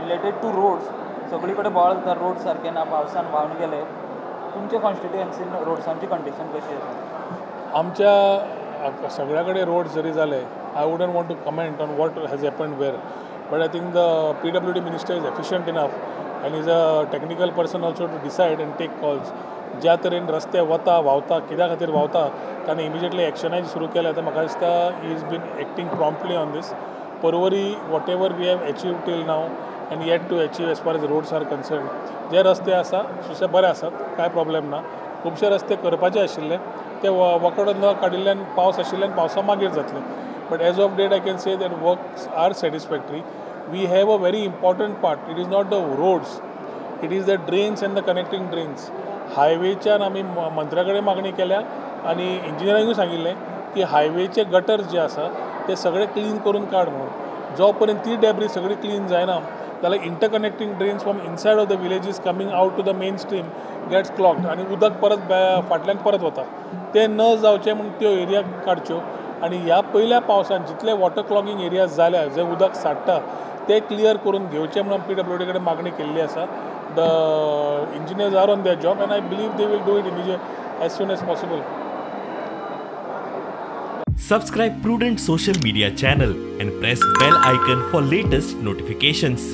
Related two roads, सगळी कडेन बोवाळ जाता, रोड सारके ना, पावसान व्हांवन गेले. तुमच्या कॉन्स्टिट्युएन्सीन रोड्सांची कंडिशन कशी आसा? आमच्या सगळ्या कडेन रोड जरी जाले, I wouldn't want to comment on what has happened where, but I think the PWD minister is efficient enough and is a technical person also to decide and take calls. ज्या तरेन रस्ते वता व्हांवता, कित्या खातीर व्हांवता, ताणें इमिजिएटली एक्शनाय सुरू केल्या. तर म्हाका दिसता he is been acting promptly on this. Porvorim whatever we have achieve till now and yet to achieve as far as roads are concern, जे रस्ते आसा सुशे बरे आसात, कांय प्रॉब्लेम ना. खुबशे रस्ते करपाचे आशिल्ले ते वखद न काडिल्ल्यान, पावस आशिल्ल्यान पावसा मागीर जातले. But as of date I can say that works are satisfactory. We have a very important part, it is not the roads, it is the drains and the connecting drains. हायवेच्यान आमी मंत्र्या कडेन मागणी केल्या आनी इंजिनियरांकूय सांगिल्लें की हायवेचे गटर्स जे आसा ते सगळे क्लीन करून काड म्हणून. जो पर्यंत ती डेब्री सगळी क्लीन जायना जाल्यार interconnecting drains from inside of the villages coming out to the main stream gets clogged आनी उदक परत फाटल्यान परत वता. तें न जावचें म्हूण त्यो एरिया काडच्यो आनी ह्या पयल्या पावसान जितले वॉटर क्लॉगींग एरियाज जाल्या, जे उदक साठ्ठा ते क्लियर करून घेवचे म्हणून पी डब्ल्यू डी कडेन मागणी केल्ली आसा. The engineers are on their job and I believe they will do it immediate as soon as possible. Subscribe Prudent social media channel and press bell icon for latest notifications.